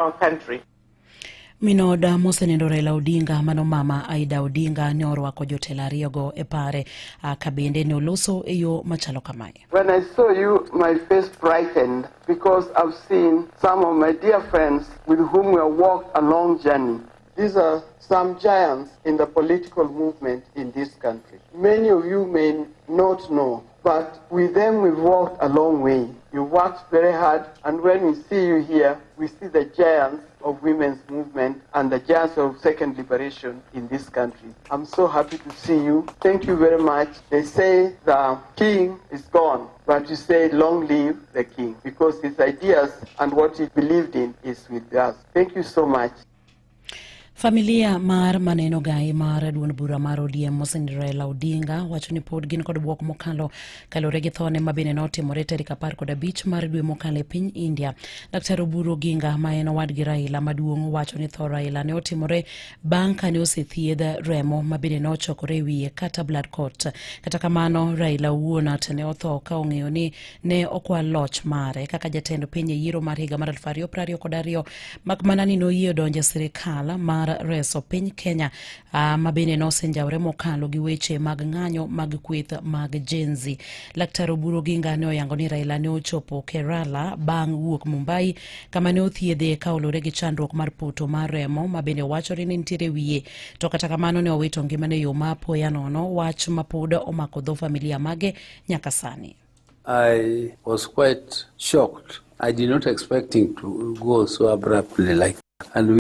Our country. Min od mosenindo Raila Odinga mano mama Aida Odinga ne orwako jotelo ariyogo e pare ka bende ne oloso e yo machalo kamae. When I saw you, my face brightened because I've seen some of my dear friends with whom we have walked a long journey. These are some giants in the political movement in this country. Many of you may not know, but with them we've walked a long way. You worked very hard, and when we see you here, we see the giants of women's movement and the giants of second liberation in this country. I'm so happy to see you. Thank you very much. They say the king is gone, but you say long live the king because his ideas and what he believed in is with us. Thank you so much. Familia mar maneno gai mar duond bura mar ODM mosenindo Raila Odinga wacho ni pod gin kod bwok mokalo kaluwore gi thone ma bende notimore tarik 15 mar dwe mokalo e piny India. Dr. Oburu Oginga ma en owadgi Raila maduong' wacho ni tho Raila ne otimore bang' kane osethiedh remo ma bende nochokore e wiye kata blood clot. Kata kamano Raila owuon to ne otho ka ong'eyo ni ne okwal loch mare kaka jatend piny e yiero mar higa mar 2022 mak mana ni noyie donjo e sirikal mar reso piny Kenya ma bende nosenjawre mokalo gi weche mag ng'anyo mag kweth mag Gen Z. Laktar Oburu Oginga ne oyango ni Raila ne ochopo Kerala bang' wuok Mumbai kama ne othiedhe ka olure gi chandruok mar poto mar remo ma bende wachore ni nitiere wiye to kata kamano ne owito ngimane e yo ma apoya nono wach ma pod omako dho familia mage nyaka sani. I was quite shocked. I did not expect him to go so abruptly like and